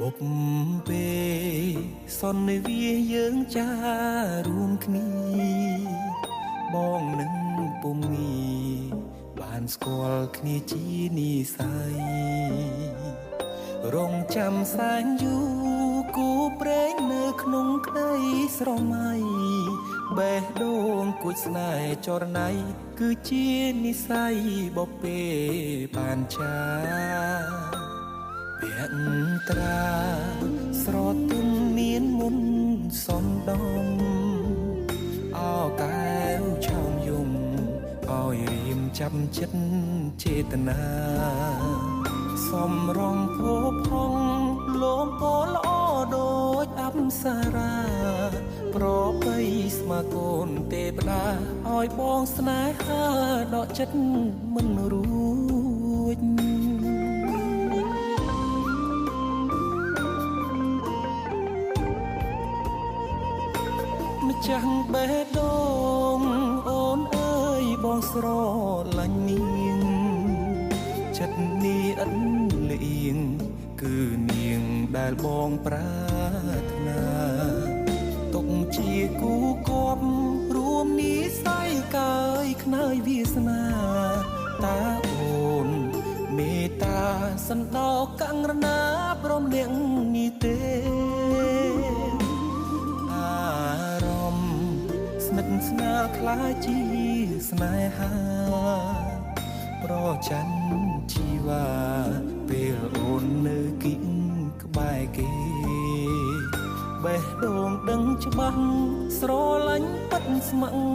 បុពពេសន្និវាយើងចារួមគ្នាបងនឹងពុំងាបានស្គាល់គ្នាជានិស័យរងចាំសែនយូរគូប្រេងនៅក្នុងក្តីស្រមៃបេះដូងគួចស្នេហ៍ចរណៃគឺជានិស័យបុពពេបានចាភក្ត្រាស្រទុនមានមុនសំដំអោកែវឆោមយំឲ្យរៀមចាប់ចិត្តចេតនាសំរងភពហងលោមពណ៌ល្អដូចអប្សរាប្របីស្មាកូនទេវតាឲ្យបងស្នេហាដកចិត្តមិនរួចម្ចាស់បេះដូងអូនអើយបងស្រឡាញ់នាងចិត្តនេះឥតលៀងគឺនាងដែលបងប្រាថ្នាទុកជាគូគប់រួមនិស័យកាយខ្នើយវាសនាតាអូនមេត្តាសន្តោកង្រណាព្រមនាងនេះទេអារម្មណ៍ស្និទ្ធស្នាលខ្លាចជាស្នេហាប្រច័នជីវ៉ាពេលអូននៅគៀងក្បែរគេបេះដូងដឹងច្បាស់ស្រឡាញ់ពិតស្ម័គ្រ